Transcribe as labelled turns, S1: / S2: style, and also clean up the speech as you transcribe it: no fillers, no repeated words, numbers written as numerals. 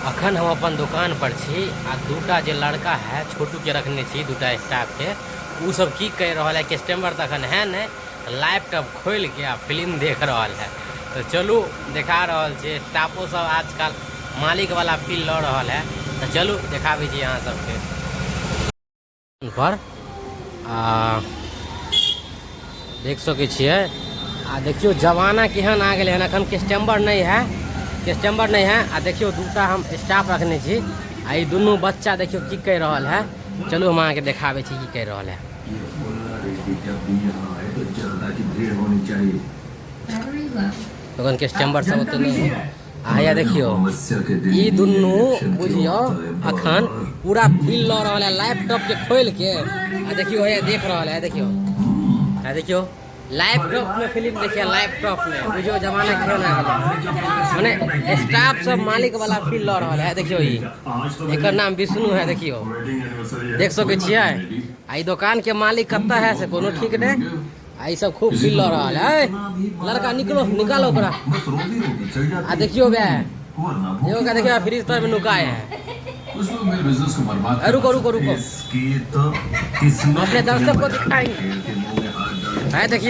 S1: अखन हम अपन दोकान पर छी आ दूटा जे लड़का है छोटू के रखने छी, दूटा स्टाफ के, उ सब की कह रहल है, कस्टमर तऽ अखन है नहीं, लैपटॉप खोल के आ फिल्म देख रहल है। तो चलू देखा रहल छी, स्टाफो सब आजकल मालिक वाला फील लऽ रहल है। तो चलू देखाबै छी अहाँ सबके पर। आ देख सकै छियै आ देखियौ जमाना केहन आ गेलै हन। अखन कस्टमर नहि है, कस्टमर नहि है। आ देखियौ दूटा हम स्टाफ रखने छी आ ई दुनू बच्चा देखियौ की कहि रहल है। चलू हम अहाँके देखाबै छी की कहि रहल है। तखन कस्टमर सब ओते नहि है। आ हैया देखियौ ई दुनू बुझियौ अखन पूरा फील लऽ रहल है लैपटॉप के खोल के। आ देखियौ हैया देख रहल है, देखियौ आ देखियौ लैपटॉप में फिल्म देखिए, लैपटॉप में बुझियौ जमाना केहन आ गेलै। मने स्टाफ सब मालिक वाला फील लऽ रहल है। देखियौ ई एकर नाम विष्णु है, देखियौ देख सकै छियै। आ ई दोकान के मालिक कतऽ है से कोनो ठीक नहि। आ ई सब खूब फील लऽ रहल है। लड़का निकलो, निकालो ओकरा। आ देखियो बे, एगो का देखियो फ्रिज तर में नुकाए है। रुको रुको रुको, अपने दर्शक को दिखाएंगे। है देखिए।